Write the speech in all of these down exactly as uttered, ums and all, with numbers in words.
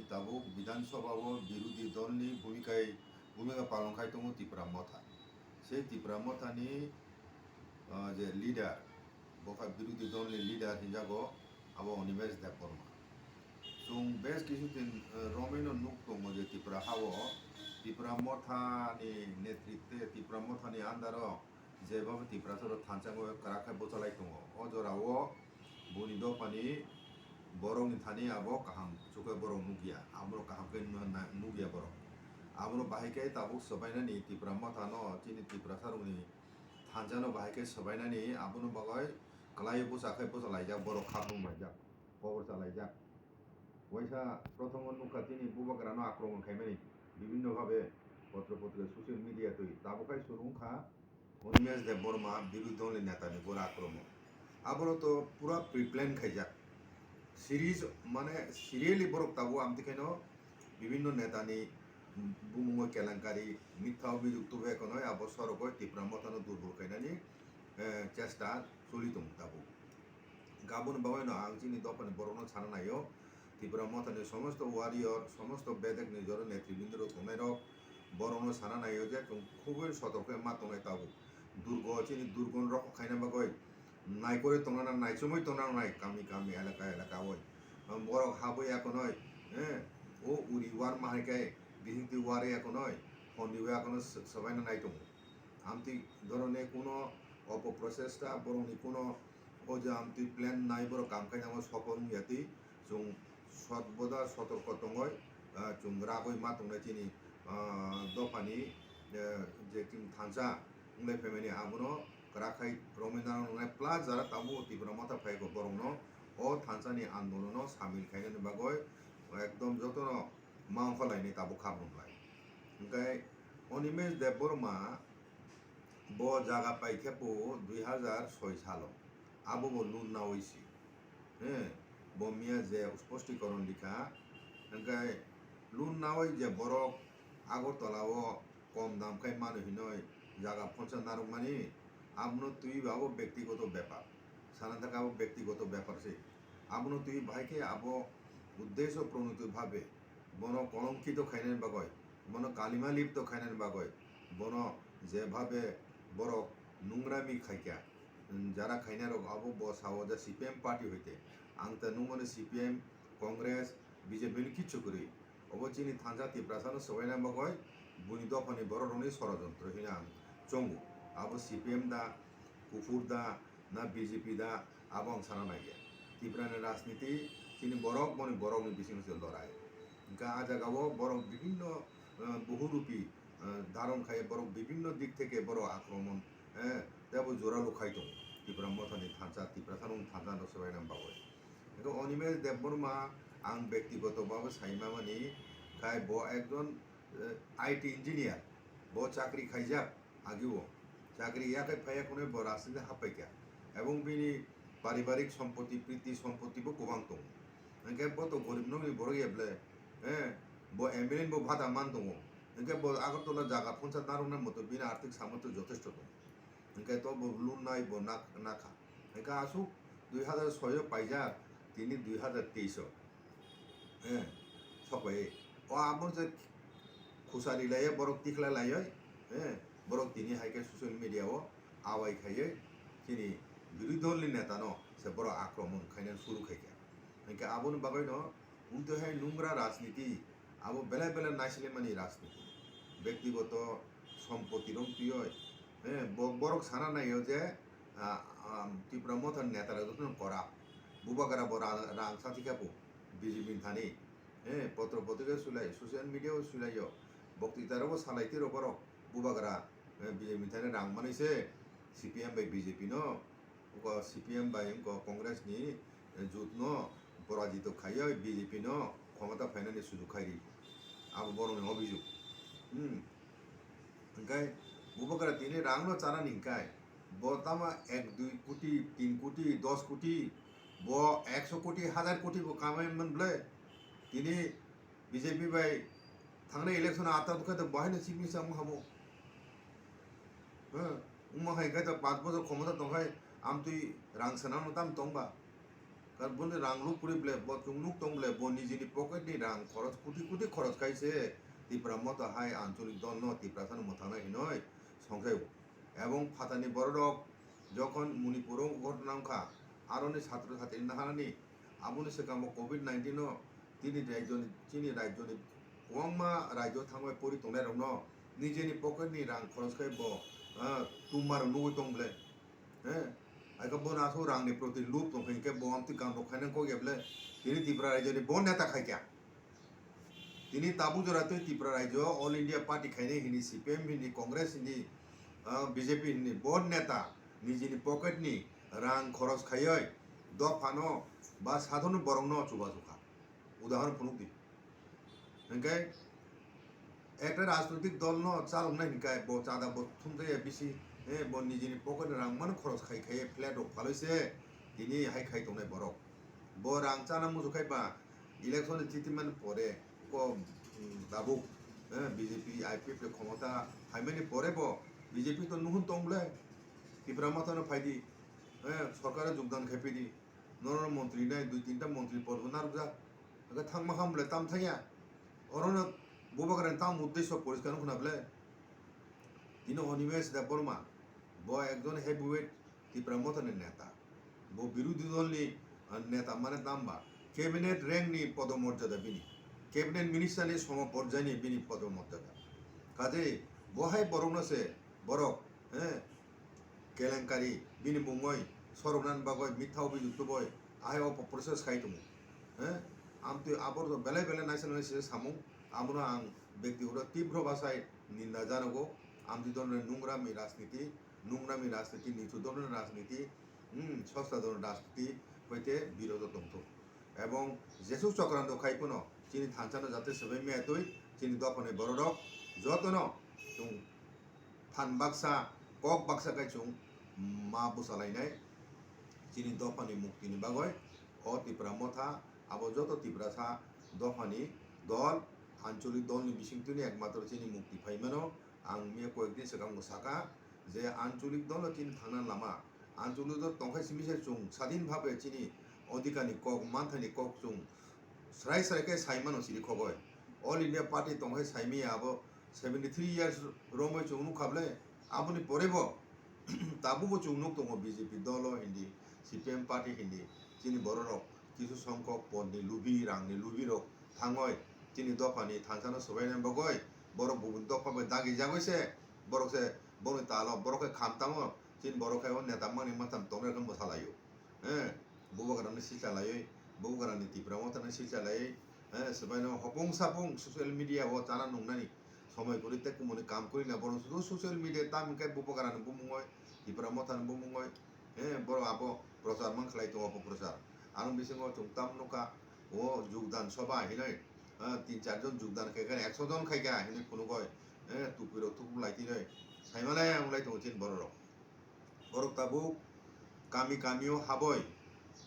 Tabuk Bidhan Sabha o birodhi dol ni bhumika, bhumika palon khai tongo Tipra Motha. Sei Tipra Motha ni, ah, je leader, bo kha birodhi dol ni leader hinjago, abo Animesh Debbarma. Chwng bes kisu din, eh, romwi no nuk tongo je Tipra ha o Tipra Motha ni netritwe, Tipra Motha ni under o jeba bo Tiprasa rok thansa wngwi kwrak khe bwchalai tongo. O jora o boni dopha ni borok ni thani abo kaham chukhe borok nukya, abo rok kaham khe nukya borok. Abo no bahai khe tabuk swbainani Tipra Motha no chini Tiprasa rok ni thansa no bahai khe swbainani abo no bagwi kwlai bwsa khe bwchalaijak borok khaprung laijak. Kobor chalaijak. Waisa prothomo nukha chini bubagrano akromon khaimani bibhinno bhabe potro potrika social media twi tabuk khai suru wngkha Animesh Debbarma birodhi dol ni neta ni gora akromon. Aboro to pura pre-plan khaijak. Series mane serially borok tabuk amtwi khaino bibhinno neta ni bumungo kelankari mitha obhijog tubui ekonoi abo sorogoi Tipra Motha no durbol khainani, eh, chesta choli tongo tabuk. Gabon bagwi no ang chini dophani borokno sana naio, Tipra Mothani somosto warrior, somosto bedek ni jora netribindorok tongnairok borokno sana naio je chwng khubui sotorkhe ma tongnai tabuk. Durgo chini durgon rok khaina bagwi naikorwi tongnana, naichomwi tongnanai kami kami elaka elaka oi. Borok habwi ekonoi, eh, o uri war ma hai khe bisingtwi warwi ekonoi, honni ekonoi swbaina nai tongo. Amtwi dhorone kuno opoprochesta, borokni kuno o je amtwi plan nai borok kam khainamo sopor wngya twi chwng sotboda sotorko tongoi, ah, chwng ragwi ma tongnai chini, ah, dophani, eh, je chwng thansa wnglai phaimani abono kwrak khai romwi nang nai plus jara tabuk Tipra Motha phaiko borokno o thansani andolono samil khainani bagwi ekdom jotono ma ongkhorlainai tabuk khabrumlai. Hwnkhe Animesh Debbarma bo jaga paikhe bo dui hazar soi salo, abo bo loan nawi si, he, bo miya je spostikorn rikha, hwnkhe loan nawi je borok Agartala o kom dam khai mano hinoi jaga phonsa narwkmani, abono twiwi abo bektigoto bepar, sana thaka abo bektigoto bepar se, abono twiwi bahai khe abo uddesho pronito bhabe bono kolongkito khainani bagwi, bono kalima lipto khainani bagwi, bono jebhabe borok nungrami khaikha, jara khainai rok abo bo sao je C P M party hoite, ang ta nungmani C P M, Congress, B J P ni kichu kwrwi. Obo chini thansa Tiprasa no swbaina bagwi buini dophani borok rokni sorojontro hino ang chongo. Abo C P M da, kuphur da, na B J P da, abo ang sana naiya. Tiprani rajniti chini borok boni borokni bisingo se lorai. Hwnkhe ah jagao borok bibinno, eh, buhurupi, eh, dharon khai borok bibinno dik theke borok akromon, eh, tebo jora lukhai tongo. Tipra Mothani thansa, Tiprasa rokni thansa no swbaina bagwi. Hwnkhe Animesh Debbarma ang bektigoto bhabe sai mamani khai bo ekjon, eh, I T engineer, bo chakri khaijak. Agio chakri yakhai phaiya khwnwi bo rajniti happaikha, ebong bini paribarik sompoti, priti sompoti bo kwbang tongo. Hwnkhe bo to gorib nokni borok ya ble, eh, bo M L A ni bo bhata man tongo. Hwnkhe bo Agartala jaga phonsa narwknai moto bini arthik samorthyo jothesto tongo. Hwnkhe to bo loan nai bo nak-, nakha. Hwnkhe aswk dui hazar soi o paijak, tini dui hazar teis o. Eh, sokbai. O amo je khusa rilaiya borok tikla laioi, eh, borok tini hai khe social media o awai khaioi chini birodhi dol ni neta no se borok akromon khaina suru khaikha. Hwnkhe aboni bagwi no umtwi hai nungra rajniti, abo belai belai naisile mani rajniti. Bektigoto sompoti rok twioi, eh, bo-, borok sana naio je, ah, ah, Tipra Motha ni neta rok jotono kora. Bubagra bo ra-, rang sathi kha bo. B J P ni thani, eh, potro potrika sulai, social media o sulaio, boktwita rogo salai tiro borok, bubagra, eh, B J P ni thani rang manwi se C P M bai B J P no, wngkha C P M bai wngkha Congress ni, eh, jut no porajito khaioi B J P no khomota phainani sujuk khairi, abo borokni obhijog. Hmm. Hwnkhe bubagra tini rang no chanani hwnkhe bo tama ek dui koti, tin koti, dos koti, bo ekso koti, hazar koti bo kamai man ble. Tini B J P bai thangnai election o ata dukha de bahai no chief minister wng hamo. Huh? Wngma hai khe to panch bochor khomota tong khai amtwi rang swnam no tam tong ba. Karon boni rang lupuri ble, bo chwng nuk tong ble, bo nijini pocket ni rang khoros, kuti kuti khoros khai se Tipra Motha hai ancholik dol no Tiprasa no mwthangna hinoi songkhe. Ebong phatani borok rok jokhon Manipur o ghotona wngkha, aroni satro satri naharani, aboni swkang bo covid nineteen no tini rajyoni, chini rajyoni kwbangma rajyo thangbai pori tongnai rokno nijini pocket ni rang khoros khai bo, ah, tumma rok nugwi tong ble. He, aika bo naso rang ni proti lob tong khe bo amtwi kam rok khaina kok ya ble. Tini Tipra rajyo ni bo neta khai kya. Tini tabuk jora twi Tipra rajyo All India Party khainai hini C P M hini Congress hini, ah, B J P hini bo neta nijini pocket ni rang khoros khaioi dophano ba sadhon borok no chuba chukha. Udahoron phunuk di. Hinkhe ekta rajnoitik dol no chaloknai hinkhe bo chada bo thumjaya bisi, eh, bo nijini pocket ni rang mano khoros khai khai flat rok phaloi se tini hai khai tongnai borok. Bo rang chana muchuk khai ba election ni titi man pore ko, mm, tabuk, eh, B J P I P F ni khomota phaimani pore bo B J P to nuhun tong ble Tipra Motha no phai di, eh, sorkar o jogdan khai phi di. Norok montri nai dui tinta montri pod bo narwkjak. Hwnkhe thangma kha bwle tam thangya. Orono Bubagrani tam uddesho poriskar wngkha na bwle. Tini Animesh Debbarma, bo ekjon heavyweight Tipra Mothani neta. Bo birodhi dolni, ah, neta mane tamba cabinet rank ni podomorjada bini. Cabinet minister ni somo porjai ni bini podomorjada. Kaje bo hai borokno se borok, eh, kelenkari bini mungoi soroknani bagoi mitha obijok tuboi ahai opo process khai tongo. Eh, amtwi aboro belai belai naisana naisana samung, abono ang bektigoto tibro bwsai ninda janogo. Amtwi dholni nungrami rajniti, nungrami rajniti, nichu dholni rajniti, hmm, sosta dholni rajniti hoite biroto tongthok. Ebong jesuk chokranto khai phano chini thansano jate swbai maya twi chini dophani bororok jotono chwng phan baksa, kok baksa khai chwng ma bwsalainai chini dophani muktini bagwi. O Tipra Motha abo joto Tiprasa dophani dol, ancholik dolni bisingtwini ekmatro chini mukti phaimano. Ang miya koyekdin swkango saka je ancholik dolo chini thangna lama, ancholik dol tongkhai simi se chwng sadin bhabe chini odhikani kok, manthaini kok chwng srai srai khe saimano siri khogoi. All India Party tongkhai saimaya abo seventy three years romwi chwng nukha ble. Aboni pore bo tabukbo chwng nuk tongo B J P dolo hindi, C P M party hindi, chini bororok kisu songkok podni lubi, rangni lubi rok thangoi chini dophani thansano swbaina bagoi borok bubuni dopha bai dagi jagoi se, borok se boni talo borok khe kham tamo, chini borok khe o neta mani matham tongnai khe mwsalaio. Eh, Bubagrani sichalaiwi, Bubagrani Tipra Mothani sichalaiwi, eh, swbaino hopung sapung social media o chana nungnani somoi kwrwi tei kumuni kam kwrwi na borok sudu social media tam hinkhe Bubagrani bumungoi, Tipra Mothani bumungoi, eh, borok abo prochar man khlai tongo, opoprochar. Ang bisingo chwng tam nukha, o jogdan sobha hinwi, eh, tin char jon jogdan khaikha, ekso jon khaikha hinwi phunugoi, eh, tupirok thuklai tinwi saimalai wng lai tongo chini bororok. Borok tabuk kami kamio haboi,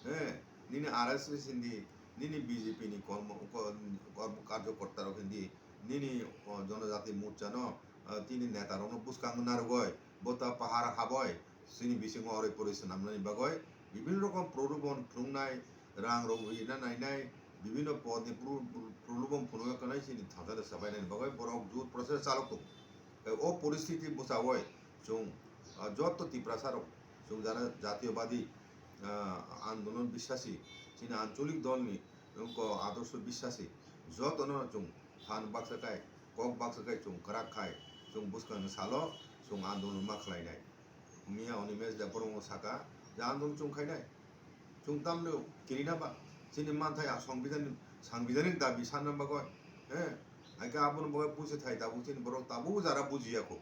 eh, nini R S S hindi, nini B J P ni kormo, ko-, kormo karjokorta rok hindi, nini, o, jonojati morcha no, eh, tini neta rok no bwskango narwgoi, bo ta pahar haboi, chini bisingo oroi poroi swnamnani bagoi, bibinno rokom prolobon phunuknai, rang rok rina nainai, bibinno podni pro-, pro-, prolobon phunukna kanai chini thangsani sabainani bagoi borok jur process chalok tongo. Tei o poristiti bwchaui chwng, ah, joto Tiprasa rok chwng jara jatiyobadi, ah, andolon bisasi, chini ancholik dolni wngkha adorsho bisasi, jotono chwng phan baksa khai, kok baksa khai chwng kwrak khai, chwng bwskangni salo chwng andolon ma khlainai. Miya Animesh Debbarma saka je andolon chwng khainai. Chwng tamno kirina ba chini manthai a songbidan, sangbidanik dabi sanna bagoi, he, haikhe abono bagoi buji thai tabuk chini borok tabuk jara bujiya kho,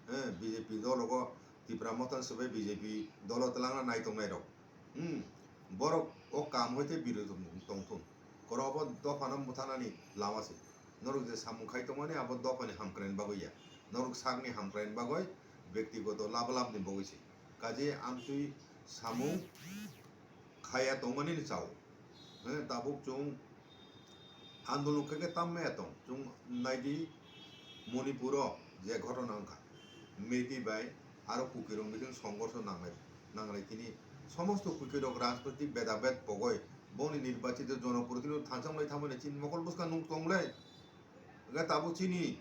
he, B J P dologo Tipra Motha swbai B J P dolo twlangna nai tongnai rok, hmm, borok o kam hoite biroi tong thung, korok obo dophano buthanani lama se, norok je samung khai tongmani abo dophani hamkraini bagwi ya, norok sakni hamkraini bagwi bektigoto lab labni bagwi se. Kaje amtwi samung khaya tongmani ni chao. Eh, tabuk chwng andolon khe khe tam maya tong. Chwng naidi Manipur o je ghotona wngkha, Meitei bai aro Kuki rok bising songgorsho nanglai, nanglai tini somosto Kuki rok rajnoitik beda bed pogoi Boni nirbachito jonoprotinidhi thansa wngwi tamo chini mokol bwskang nuk tong le. Hwnkhe tabuk chini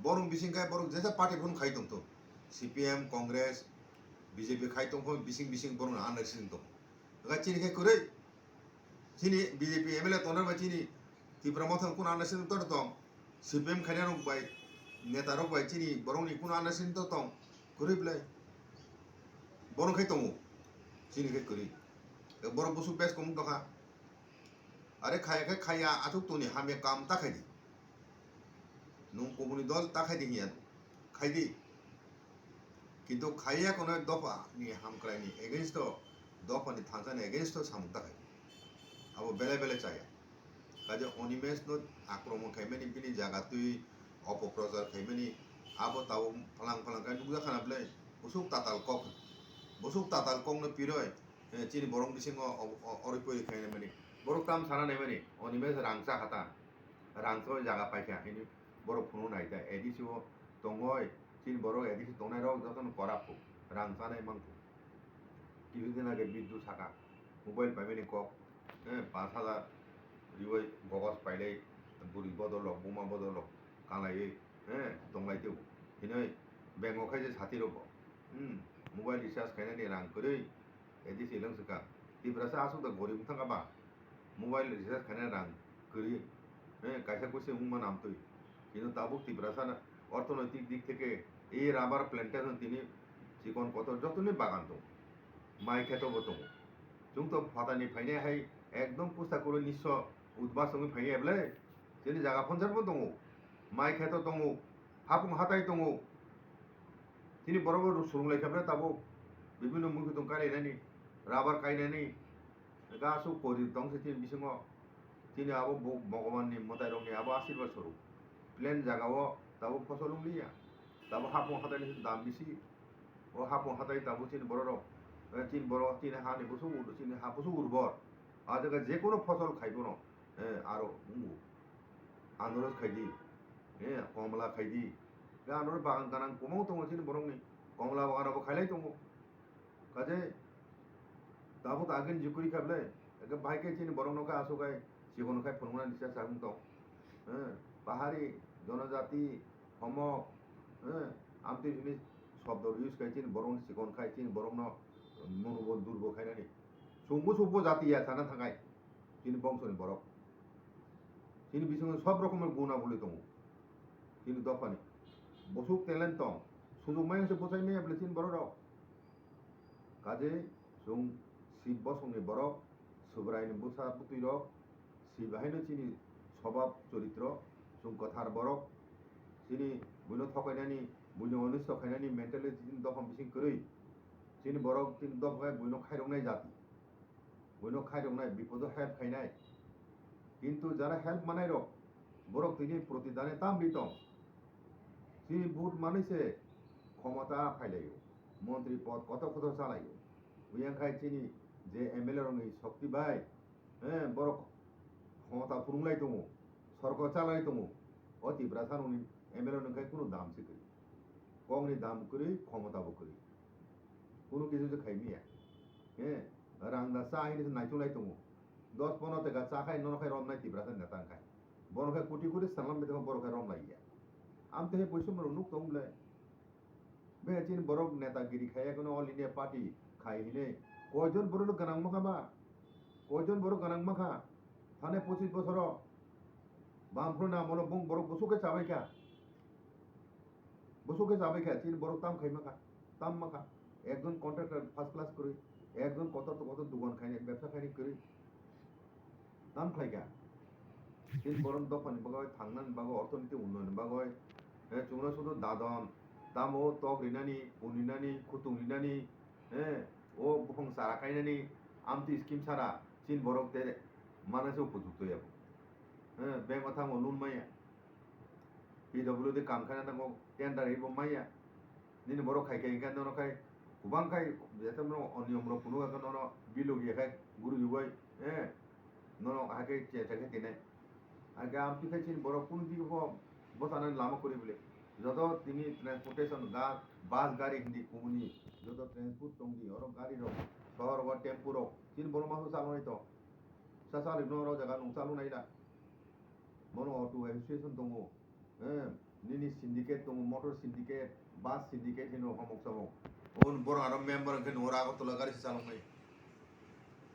borok bising khe borok jesa party phano khai tong thung. C P M, Congress, B J P khai tong phano bising bising borok understanding tong. Hwnkhe chini khe kwrwi. Chini B J P M L A tongnai bai chini Tipra Motha kunu understanding tong tong. C P M khainai rok bai, neta rok bai chini borok ni kunu understanding tong tong. Kwrwi belai. Borok khai tongo. Chini khe kwrwi. Borok bwswk bes komuk tongkha. Are khaya khe khaya, aswk tongni hamya kam ta khai di. Nwng kubuni dol ta khai di hinya. Khai di. Kintu khaiya kono dopha ni hamkrai ni against o, dopha ni thansa ni against o samung ta khai di. Abo belai belai chaya. Kaje Animesh no akromon khaimani bini jaga twi opoprochar khaimani abo tabo phalang phalang khe nukjakha na belai. Bwswk tatal kok, bwswk tatal kok no piroi, eh, chini borok bisingo o-, o-, oroi poroi khainai mani. Borok tam sana nai mani, Animesh rangcha hata. Rangchoi jaga paikha hini borok phunuk naikha A D C o tongoi, chini borok A D C tongnai rok jotono korap kho, rang chanai mankho. Kisi din age Biddu saka, mobile paimani kok, eh, panch hajar riwai bogos pailai, bwrwi bodol rok, buma bodol rok kanlaiwi, eh, tonglai tebo. Hinoi bank o khaise sati rok bo, hmm, mobile recharge khainani rang kwrwi, A D C lwng swkang. Tiprasa aswk da gorib wng thangkha ba? Mobile recharge khaina rang kwrwi. Eh, kaisa kusi wngma namtwi. Kintu tabuk Tiprasa na orthonoitik dik theke ei rubber plantation tini chikon kotor jotoni bagan tongo. Mai kheto bo tongo. Chwng to phatani phainai hai ekdom pusa kwrwi nisso udbas wngwi phainai ble. Chini jaga phonjar bo tongo. Mai kheto tongo. Hapung hatai tongo. Chini borok bo surung lai khe ble tabuk. Bibinno mui kutung kainai nani. Rubber kainani. Hwnkhe aswk pori tong se chini bisingo, chini abo bo Bhogoban ni mwtai rok ni abo asirwad soro. Plain jaga o tabuk phosol wng liya, tabuk hapung hatai ni dam bisi, o hapung hatai tabuk chini borok rok, eh, chini borok chini ha ni bwswk ur-, chini ha bwswk urbor, a jaga je kono phosol khai bono, eh, aro wngo, anaros khai di, eh, komla khai di, hwnkhe anaros bagan gana kwbangma tongo chini borok ni, komla bagan rok bo khailai tongo. Kaje tabuk agin jukuri kha ble, eke bahai khe chini borok no khe aswk khai chikon khai phunuknani cha chakung tong. Eh, pahari, jonojati, homok, eh, amtwi hwnwi shobdo use khai chini borok no chikon khai chini borok no monobo durbo khainani. Chwngbo chwngbo jati ya sana thangai. Chini bongso ni borok. Chini bisingo sob rokomni guna bwlwi tongo. Chini dophani. Bwswk talent tong. Sujuk maya se bwsai maya bwlwi chini borok rok. Kaje chwng Sib bosongni borok, Subraini bwsa bwtwi rok, Sib haino chini swbab choritro, chwng kwthar borok. Chini buino thokainani, buino onistho khainani mentality chini dophani bising kwrwi. Chini borok chini dopha khai buino khairoknai jati. Buino khairoknai, bipodo help khainai. Kintu jara help manai rok, borok tini protidane tam ri tong. Chini vote manwi se khomota phailaio, montri pod kotor kotor chalaio. Oyang khai chini je M L A rokni shokti bai, eh, borok khomota phurunglai tongo, sorkar chalai tongo. O Tiprasa rokni M L A rokni khai kunu dam se kwrwi. Kokni dam kwrwi, khomota bo kwrwi. Kunu kisu se khai miya. Eh, rang da cha hini se naichunglai tongo. Dos pono teka cha khai nono khai romnai Tiprasa neta wngkhai. Bono khai koti koti sanglam bithang bono khai romlai ya. Amtwi hai poisa mano nuk tong ble. Be chini borok netagiri khai ya kono All India Party khai hine. Koijon borok no gwnang makha ba? Koijon borok gwnang makha? Thane pochis bosoro Bamfront amolo bong borok bwswk khe chabai kha. Bwswk khe chabai kha, chini borok tam khai makha, tam makha. Ekjon contractor first class kwrwi, ekjon kotor to kotor dugan khainai, bebsa khainai kwrwi. Tam khlai kha. Chini borok dophani bagwi, thangnani bagwi, orthonoiti unnayoni bagwi, eh, chwngno sudu dadon, tamo tok rinani, pun rinani, khutung rinani, eh, o buphang chara kainani, amtwi scheme sara, chini borok te manase upojukto yabo. Eh, bank o thango loan maya. P W D kam khaina nango, tender ribo maya. Nini borok khai khai hwnkhe nono khai kubang khai, jesa mano oniyom rok phunuk khe nono bill rok ya khai guru yubai, eh, nono hai khe che cha khe tinai. Hai khe amtwi khai chini borok kunu dige bo bwsana lama kwrwi bwle. Joto tini transportation ga, bus gari hindi kumuni, joto transport tongdi, oro gari rok, sohor o tempo rok, chini borok maso chalonai to. Chasa rikno oro jaga nung chalu naila. Bono auto association tongo. Eh, nini syndicate tongo, motor syndicate, bus syndicate hino homok sabok. On borok aro member hwnkhe nung oro Agartala gari se chaloknai.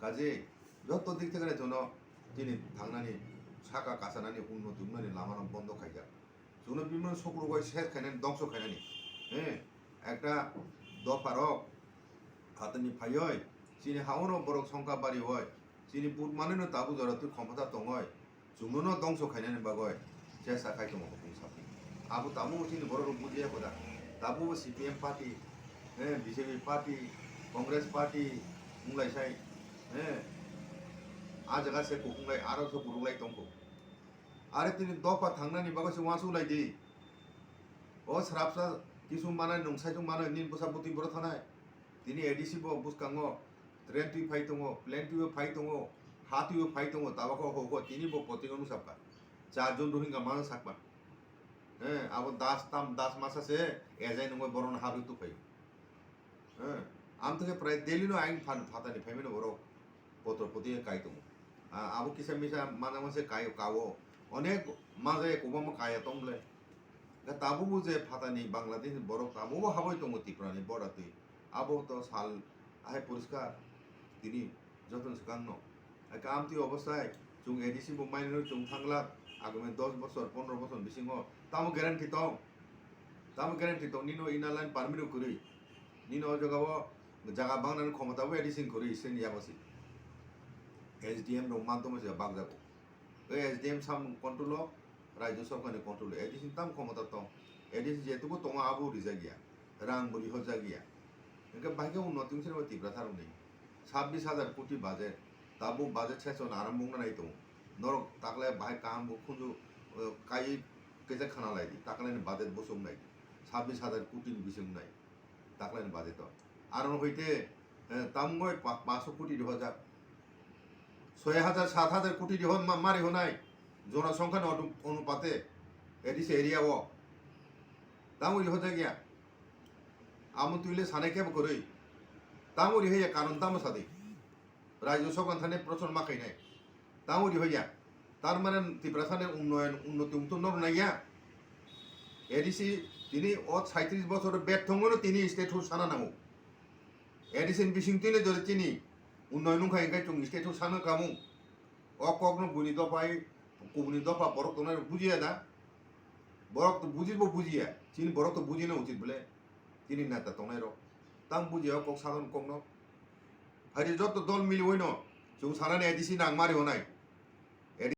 Kaje joto dik thekre jono chini thangnani saka kasanani unnoti wngnani lamano bondo khaijak. Chwngno bimano sukrugwi ses khainani, dongso khainani. Eh, ekta dopharok hatini phaioi chini haono borok songkha barioi chini but manwino tabuk jora twi khomota tongoi chwngno dongso khainani bagwi chesta khai tongo hopung sapni. Abo tabuk chini borok rok bujiya khoda. Tabuk C P M party, eh, B J P party, Congress party, wnglaisai, eh, a jaga se kuphunglai, aro se kuruklai tongkho. Are tini dopha thangnani bagwi se uansuk lai di. O srapsa kisu manai nung saichung manai nini bwsa bwtwi bwrwi thanai. Tini A D C bo bwskango train twi phai tongo, plane twi bo phai tongo, ha twi bo phai tongo, tabukhe hoko tini bo potingo nung sapkha. Char jon Rohingya mano sakma. Eh, abo das tam, das masa se ejai nungwi borokno habwi tuphai. Eh, amtwkhe prai daily no ayang phan phatani phaimano borok potro poti kai tongo. Ah, abo kisa misa mana mase kai kao. Onek maja ya kwbangma kaya tong ble. Ga tabuk bo je phatani Bangladesh ni borok tabuk bo habwi tongo Tripura ni border twi. Abo to sal ahai poriskar tini joto swkang no. Hai ka amtwi obosai chwng A D C bo mainani chwng thangla agami dos bosor, pondro bosor bisingo tamo guarantee tong? Tamo guarantee tong nino inner line permit rw kwrwi? Nino o jaga o jaga bangnani khomota bo A D C ni kwrwi seni yago si. S D M rok madhyamo se bakjago. O S D M samung control o, Rajya Sarkar ni control o, A D C ni tam khomota tong. A D C jetuku tongo abo rijak ya, rang bo rihorjak ya. Hingke bahai khe unnoti wngse Tipra tharok ni sabbish hajar koti budget, tabuk budget session arambo wngna nai tongo. Norok taklai bahai kaham bo khunju, eh, kai kesa khana lai di, taklai ni budget bosong nai di, sabbish hajar koti ni bising nai. Taklai ni budget o. Aro no hoite, eh, tamungoi pa-, panchsho koti rihojak. Soi hajar, sat hajar koti rihon ma-, ma rihonai. Jonasongkha ni onu-, onupate. A D C area o. Tamo rihojak ya. Amo tuile sanai kebo kwrwi. Tamo rihoi ya karon tamo sadi. Rajya Sabha thani prochon ma khainai. Tamo ri hoya. Tar mane Tiprasa ni unnoyon, unnoti wngtong norok naiya. A D C tini o saitris bosor betho wngmano tini state hood sana nango. A D C ni bising tini jore chini unnoyon wngkha hingke chwng state hood sana kamung. O kokno buini dophai, kubuni dopha borok tongnai rok bujiya da. Borok to bujibo bujiya. Chini borok to bujina uchit bole. Chini neta tongnai rok. Tang bujiya o kok sagon kokno. Haidi joto dol miliwino chwng sanani A D C nangmari honai.